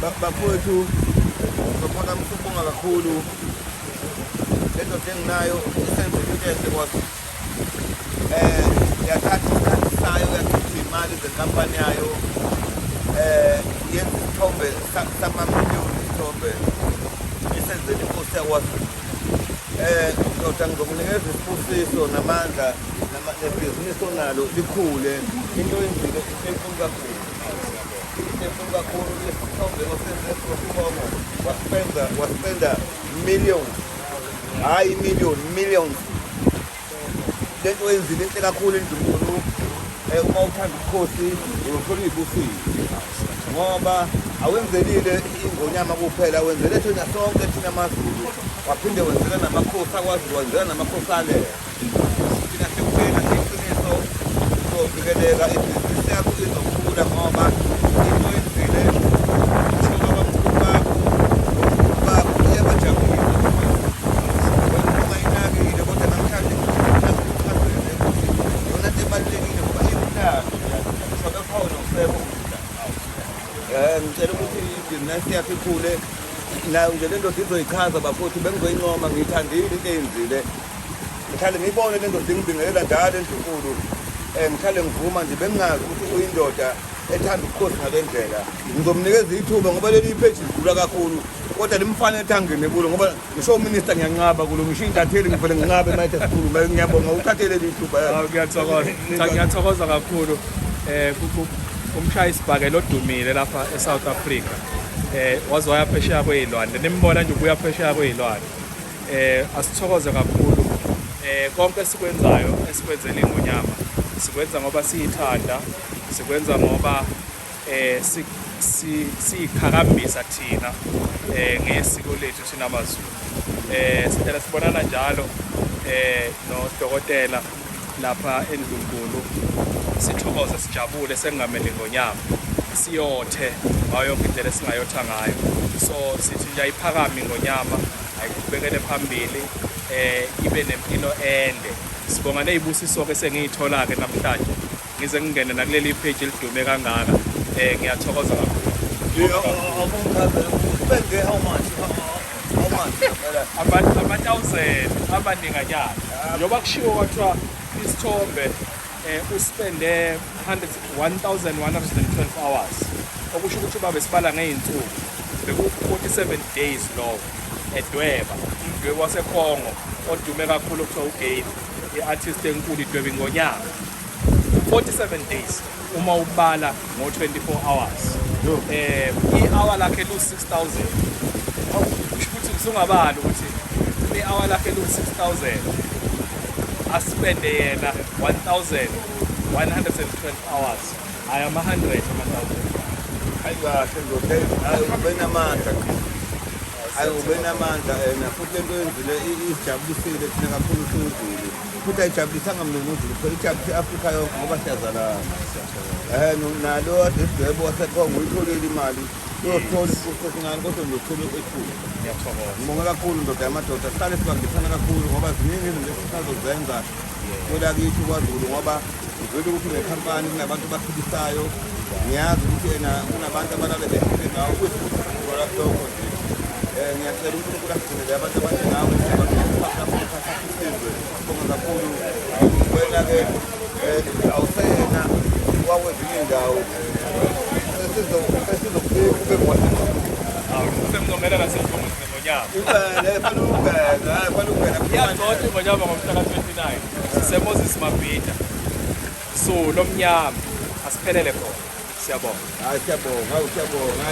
Bafowethu, ngizophakamisa ukubonga kakhulu le ndoda enginayo isenzile into enhle kwaZulu. Yathatha isikhathi sayo, yakhipha iy'mali zenkampani yayo, yenza isithombe samamiliyoni, isithombe isenzele inkosi yakwaZulu. Ndoda, ngizokunikeza isibusiso namandla nebhizinisi onalo likhule. Into oyenzile into enkulu kakhulu, into enkulu kakhulu. Lesithombe osenze sosibongo, waspenda millions, hhayi million, millions. Lento oyenzile inhle kakhulu endlunkulu. Uma uthanda ubukhosi uzothola iy'busiso, ngoba awenzelile ingonyama kuphela, wenzele thina sonke, thina maZulu, waphinde wenzela namakhosi akwaZulu, wenzela namakhosi ale. Thina sikutshela nje iqiniso, uzovikeleka, ibhizinisi yakho izokhula, ngoba into oyenzile kusho babamkhulu bakho, omkhulu bakho, iyabajabulisa. Wena ungayinakile, kodwa namhlanje ngikuchazele ukuthi iyona nto ebalulekile, ngoba iwumlando ngisho bekhona usekho umlando. Ngitshela ukuthi ibhizinisi yakho ikhule nayo nje. Le ndoda izoyichaza, bafowethu. Bengizoyincoma, ngiyithandile into eyenzile. Ngihlale ngiyibone le ndoda ingibingelela njalo endlunkulu. Ngihlale ngivuma nje, bengingazi ukuthi uyindoda ethanda ubukhosi ngale ndlela. Ngizomnikeza ithuba ngoba leli ipheji lidlula kakhulu, kodwa limfanele ukuthi angene kulo, ngoba ngisho uminister ngiyanqaba kulo, ngisho intatheli ngivele nginqabe uma ethi sikhulume. Ngiyabonga, uthathe leli ithuba. Hawu, ngiyathokoza. Cha, ngiyathokoza kakhulu. Umshaya isibhakela odumile lapha eSouth Africa. Waze waya phesheya kwey'lwandle. Nimbona nje ubuya phesheya kwey'lwandle. Asithokoze kakhulu. Konke esikwenzayo esikwenzela ingonyama, sikwenza ngoba siyithanda, sikwenza ngoba siyiqhakambisa thina ngesiko lethu thina maZulu. Sihlala sibonana njalo nodokotela lapha endlunkulu, sithokoze, sijabule, sengamele ingonyama, siyothe ngayo yonke indlela esingayotha ngayo. So sithi nje ayiphakame ingonyama, ayiqhubekele phambili, ibe nempilo ende. Sibonga nezibusiso-ke sengiyithola-ke namhlanje, ngize ngingene nakuleli page elidume kangaka. Ngiyathokoza kakhulu. Spende how much? How much? Ama-thousand amaninganyana, njengoba kushiwo kwathiwa isithombe uspende 1112 hours, okusho ukuthi uba besibala ngey'nsuku beku-47 days lowo edweba. Umdwebo waseCongo odume kakhulu okuthiwa uGabe, i-artist enkulu, idweba ingonyama 47 days uma ubala ngo-24 hours. I-hour lakhe lu-6000, kusho ukuthi usungabala ukuthi i-hour lakhe lu-6000, aspende yena 1112 hours, hhayi ama-100 ama-thousand. Hayi kahle ndoda, hayi ube namandla, hayi ube namandla ena futhi lento yenzile isijabulisile thina kakhulu siwuZulu, futhi ayijabulisanga mina noZulu kuphela, ijabulise i-Afrika yonke ngoba siyazalana. Nalo ade sidwebo waseKongo uyitholile imali, uyothola isibusiso esincane kodwa uzothola esikhulu. Ngiyathokoza. Ngibonge kakhulu, ndoda yamadoda. Sihlale sibambisana kakhulu ngoba ziningi izinto esisazozenza kwelakithi kwaZulu, ngoba ngizwile ukuthi nekhampani kunabantu abaphilisayo. Ngiyazi ukuthi yena kunabantu abalale behlele ngawo lokho nje. Ngiyacela uNkulunkulu asigcinele abantu abanjengawe isizwe. Bonga kakhulu wena-ke. Awuseyena wakwezinye iy'ndawo, sesizokufika ube ngowasendlini. Sengizongena nasezingomeni zengonyama. Ungene, fanele ungene, hayi fanele ungene. Iyagxotha ingonyama ngomhla ka-29 siseMoses Mabhida. So lomnyama asiphelele khona. Siyabonga. Hayi siyabonga, hayi siyabonga.